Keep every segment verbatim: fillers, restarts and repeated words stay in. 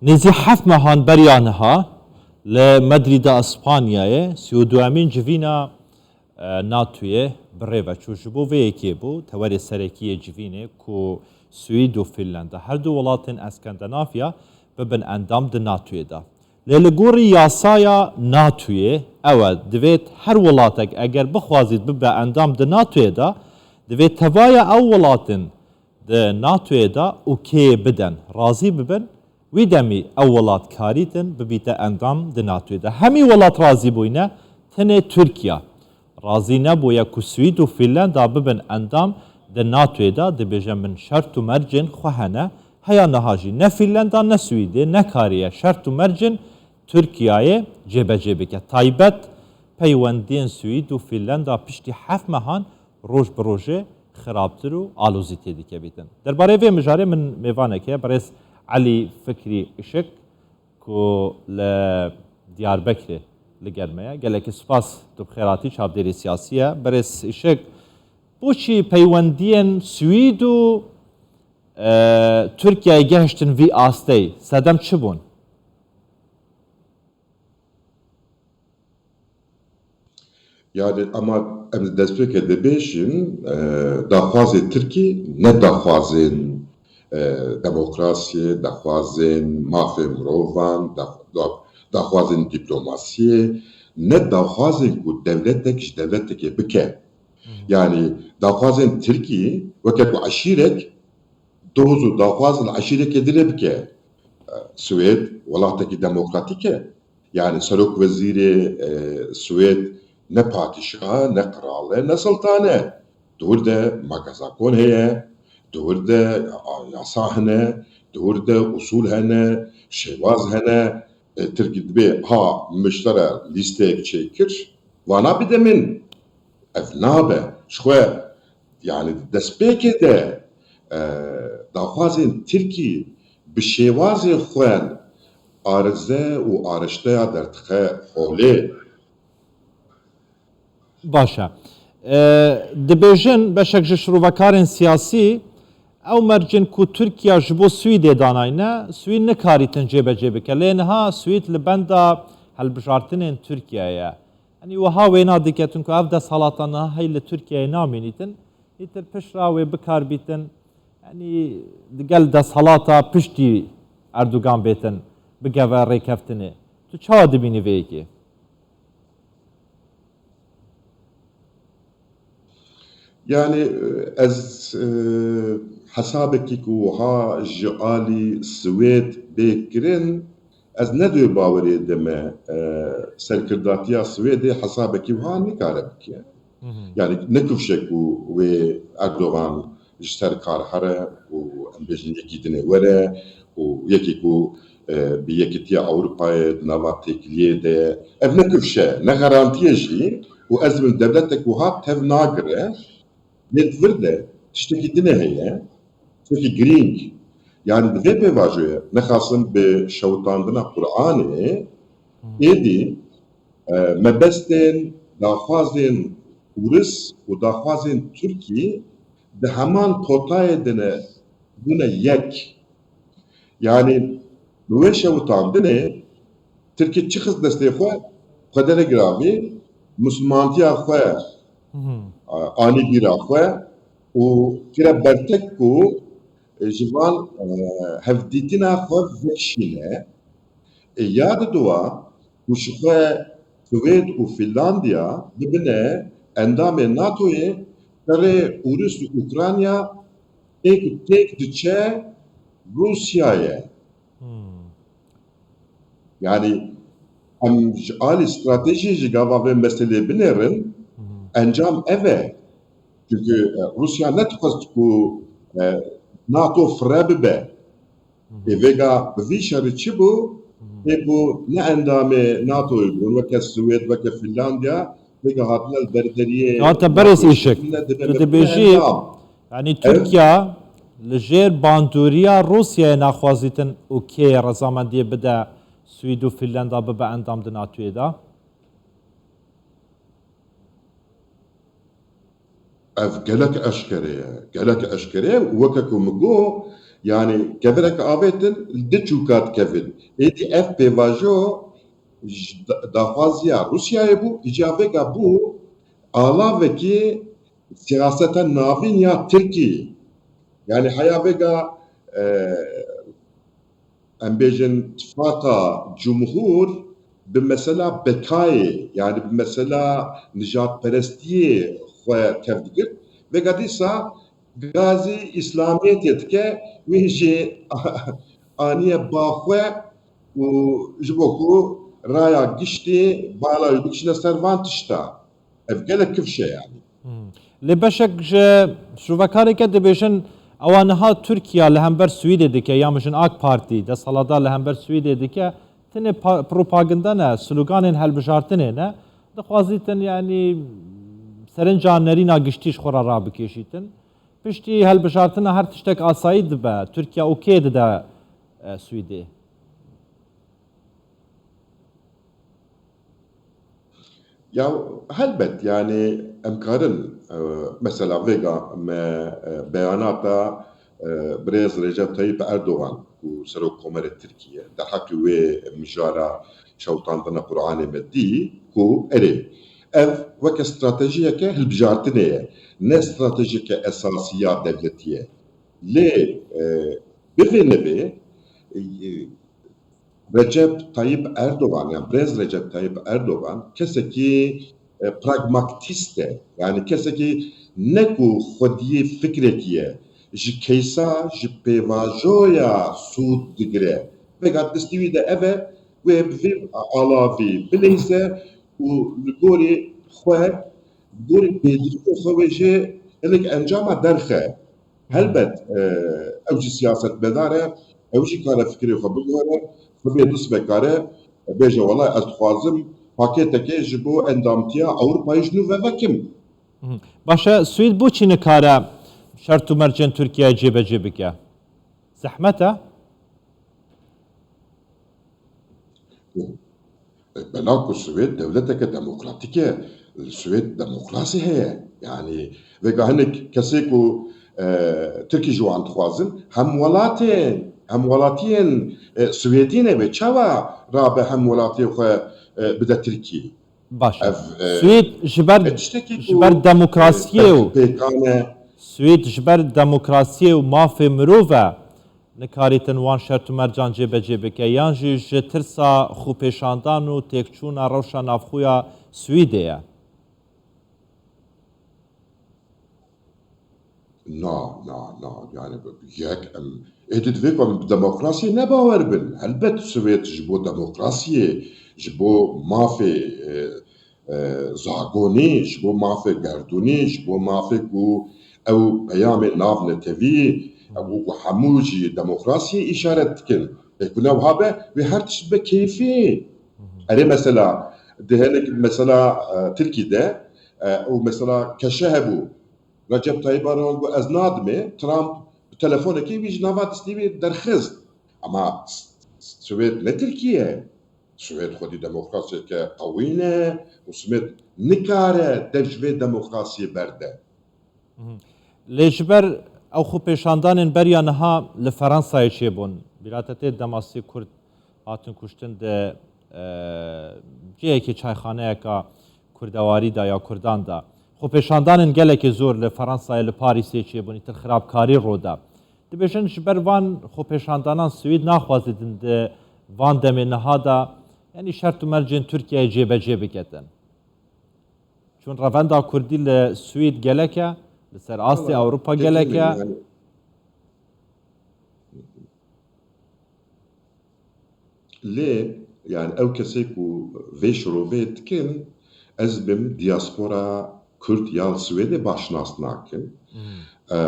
Nêzî heft mehan beriya niha li Madrîda Îspanyayê sî û duemîn civîna, e, NATOyê bi rê ve çû. Ji bo vê yekê bû, tewerê serekî yê civînê ku Swîd û Fînlanda, her du welatên Eskandinavya, bibin endam di NATOyê de. Lê li gorî yasaya NATOyê, ew e, divêt her welatek eger bixwazît bibe endam di NATOyê de, divê tevaya ew welatin di NATOyê de okeyê biden, razî bibin, wî demî ew welat karîtin bibîte endam di NATOyê de. Hemî welat razî bûyne, tenê Tirkiye razî nebûye ku Swîd û Fînlanda bibin endam di NATOyê de, dibêje min şert û mercên xwe hene, heya niha jî ne Fînlanda ne Swîdê nekariye şert û mercên Tirkiyeyê cêbecê bike. Taybet peywendiyên Swîd û Fînlanda piştî heft mehan roj bi rojê xirabtir û alozî tê dikevîtin. Derbarê vê mijarê min mêvanek heye, birêz Elî Fikrî Işik ku li Diyarbekirê li gel me ye. Gelekî spas, tu bi xêr hatî, çavdêrê siyasî ye. Birêz Işik, boçî peywendiyên Swîd û, e, Tirkiyeyê gehiştin vî asteyî? Sedem çi bûn? Yani ama em di destpêkê dibêjin, e, daxwazê Tirkî ne daxwazên, e, demokrasiyê, daxwazên mafê mirovan, dax-, dax-, daxwazên dîplomasiyê, ne daxwazên ku dewletek ji dewletekê bike. Yani daxwazên Tirkî weke ku eşîrek doz û daxwaz li eşîrekê din re bike. E, Swêd welatekî demokratîk e. Yani serokwezîrê, e, Swêd ne padîşah e, ne qral e, ne siltan e. Di wir de magazakon heye, di wir de, a, yasa hene, di wir de usûl hene, şêwaz hene. E, Tirkî dibê ha miştera lîsteyek çêkir, vana bide min. Ev nabe. Ji xwe, yani destpêkê de, e, daxwazên Tirkî bi şêwazê xwe arize û arişteya derdixe holê. Baş e. E, dibêjin beşek ji şirovekarên siyasî, ew mercên ku Tirkiye ji bo Swîdê danayne, Swîd nikarîtin cêbecê bike. Lê niha Swîd li benda hilbijartinên Tirkiyeyê ye. Yanî wiha wêna diketin ku ev desthelata niha hey li Tirkiyeyê namînîtin, îtir pişt re wê bikar bîtin, yanî digel desthelata piştî Erdogan bêtin, bigeve rêkeftinê. Tu çawa dibînî vê yekê? Yani, e, ez, e, hesabekî ku wiha ji alî Swêd bê kirin, ez ne di wê bawerê de me, e, serkirdatiya Swêdê hesabekî wiha nikare bike. Hı hı. Yani ne kifşe ku wê Erdogan ji ser kar here û em bêjin yekî dinê were û yekî ku, e, bi Yekîtiya Ewropayê di nava têkiliyê de ye. Ev ne kifşe, ne garantiye jî û ez dibim dewletek wiha tev nagire. Lê di vir de tiştekî din heye, tiştekî girîng. Yani di vê pêvajoyê nexasim bi şewitandina Qur'anê, êdî, e, mebestên daxwazên Ûris û daxwazên Tirkî di heman potayê de ne bûne yek. Yani bi wê şewitandinê Tirkî çi xist destê xwe, xwe dene giravî, misilmantiya xwe, a, anî bîra xwe û kire bertek ku, e, ji van, e, hevdîtina xwe vekişîne. E, ya diduwa ku ji xwe Swêd û Fînlandiya bibine endamê NATOyê, serê Ûris û Ukrayna ê ku têk diçe Rûsya ye. Hmm. Yani em ji alî stratejî ji gava vê meselê binêrin, hmm, encam ev e. Çünkü, e, Rûsya nedixwest ku, e, NATO fire bibe. Ê vêga bi vî şerî çi bû? Ê bû ne endamê NATOyê bûn, weke Swêd, weke Fînlandiya, vêga hatine li derderiyê. Ya te berêz Îşik, tu dibêjî, yanî Tirkiye li jêr bandoriya Rûsyayê naxwazîtin û kê rezamendiyê bide Swîd û Fînlanda bibe endam di NATOyê de? Ev gelek eşkere ye. Gelek eşkere ye. Weke ku min got, Yani kevirek avêtin, li du çûka dikevin. Êdî ev pêvajo ji da-, daxwaziya Rûsyayê bû, îca vêga bû alavekî siyaseta navîn ya Tirkî. Yani heya vêga, e, em bêjin tifaqa cumhur bi mesela bekayê, yani bi mesela nijadperestiyê xwe tevdigirt. Vêga dîsa gazî îslamiyetê dike, wê jî aniye ba xwe û ji bo ku raya giştî bala wî bikişîne ser van tişta. Ev gelek kifş e yani. Hmm. Lê beşek ji şrovekarê ke dibêjin ewa niha Tirkiye li hember Swîdê dike, ya mijin AK Partî desthilatdar li hember Swîdê dike, tenê pa-, propaganda ne, sloganên helbijartinê ne. Dixwazîtin, yanî, serenca nerîna giştî ji xwe re rabikêşîtin. Piştî helbijartina her tiştek asayî dibe, Tirkiye okê dide, e, Swîdê. Ya helbet, yani em karin, e, mesela vêga me, e, beyanata, e, birêz Recep Tayyip Erdogan ku Serokkomarê Tirkiye derheqî wê mijara şewitandina Qur'anê me dî ku erê, ev weke stratejiyeke hilbijartinê ye, ne stratejiyeke esasî ya dewletî ye. Lê, e, bivê nevê, e, Recep Tayyip Erdogan, yani birêz Recep Tayyip Erdogan kesekî, e, pragmatîst e. Yani kesekî ne ku xwediyê fikrekî ye, ji keysa, ji pêvajoya sûd digire. Vêga destî wî de ev e, wê bi vî alavî bileyse û li gorî xwe, li gorî pêdiviyê xwe wê jê hinek encama derxe. Helbet, e, ew jî siyasetmedar e, ew jî kare fikrê xwe biguhere, xwe bê dist vekare, bêje, wela ez dixwazim pakêtekê ji bo endamtiya Ewropayê ji nû ve vekim. Mhm. Baş e, Swîd boçî nikare şert û mercên Tirkiyeyê cêbecê bike? Zehmet e? Bela ku Swêd dewleteke demokratîk e, li Swêd demokrasî heye. Yanî vêga hinek kesê ku, e, Tirkî ji wan dixwazin, hemwelatên, hemwelatiyên, e, Swêdî ne, wê çawa rabe hemwelatiyê xwe, e, bide Tirkî? Baş e. Ev, e, Swêd ji ber, e, tiştekî ji ku, ber demokrasiyê e, û pêkan e. Swêd ji ber demokrasiyê û mafê mirov e. Nikarîtin wan şert û mercan cêbecê bike, yan jî ji tirsa xwepêşandan û têkçûna rewşa navxwe ya Swîdê ye? Na, na, na. Yani yek em êdî divê ku em bi demokrasiyê ne bawer bin. Helbet Swêd ji bo demokrasiyê, ji bo mafê, e, e, zagonî, ji bo mafê gerdûnî, ji bo mafê ku ew peyamê navnetewî, ew ku hemû jî demokrasiyê îşaret dikin. Lê ku ne wiha be, wê her tişt be keyfî. Erê mesela, di hinek mesela, e, Tirkî de, e, û mesela keşe hebû. Recep Tayyip Erdogan got, "Ez nadimê." Trump bi telefonekê wî ji nava destî wî derxist. Ama S-, S-, Swêd ne Tirkiye. Swêd xwedî demokrasiyeke qewî ne û Swêd nikare dev ji vê demokrasiyê berde. Mhm. Lê ji ber ew xwepêşandanên beriya niha li Fransayê çêbûn, bîra te tê demasî Kurd hatin kuştin di, e, cihekî çayxaneyeka kurdewarî de ya Kurdan de. Xwepêşandanên gelekî zor li Fransayê, li Parîsê çêbûn, îtir xirabkarî rû da. Dibêjin ji ber van xwepêşandanan Swîd naxwaze din di van demê niha de, yanî şert û mercên Tirkiyeyê cêbecê biketin. Çun revenda Kurdî li Swîd gelek e, li ser astê Ewropa gelek e. Lê, yani ew kesê ku vê şirovê dikin, ez bim diaspora Kurd ya li Swêdê baş nas nakin. Hmm. E,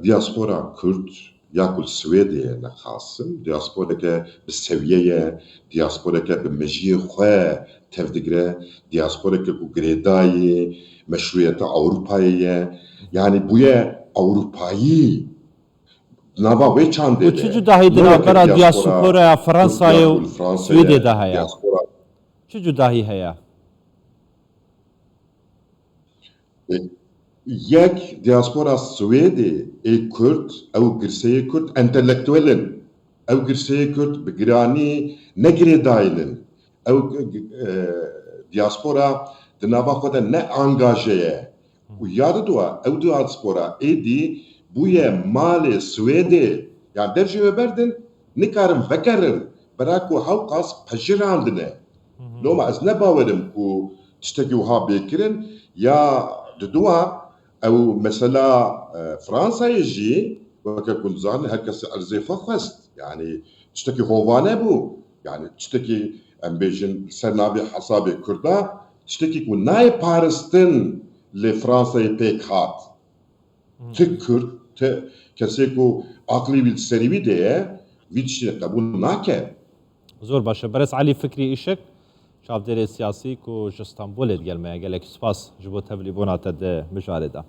diaspora Kurd ya ku li Swêdê ye, nexasim, diasporeke bi sewiye ye, diasporeke bi mejiyê xwe tevdigire, diasporeke ku girêdayî meşrûyeta Ewropayê ye. Yani bûye Ewropayî. Nava wê çandê de. Û çi cudahî di navbera diaspora ya Fransayê û Swêdê de heye? Çi cudahî heye? E, Yek, diaspora Swêdê ê Kurd, ew girseyê Kurd entelektuel in. Ew girseyê Kurd bi giranî negirêdayîn in. Ew, e, diaspora di nava xwe de ne angaje ye. Û ya didowa, ew diaspora êdî bûye malê Swêdê. Yani dev jê wê berdin, nikarin vegerin. Bera ku hewqas pejirandine. Loma ez ne bawerim ku tiştekî wiha bê kirin, ya didowa ew mesela, e, Fransayê jî, weke ku dizanin, her kes erzê xwe xwest. Yani tiştekî hovane bû. Yani tiştekî, em bêjin, ser navê hesabê Kurda, tiştekî ku nayê paristin li Fransayê pêk hat. Ti Kurd, ti kesê ku aqlî wî li serî wî de ye, vî tiştî qebûl nake. Zor baş e. Berêz Elî Fikrî Îşik, çavdêrê siyasî ku ji Stenbolê digel me ye. Gelek spas ji bo tevlîbûna te di mijarê de.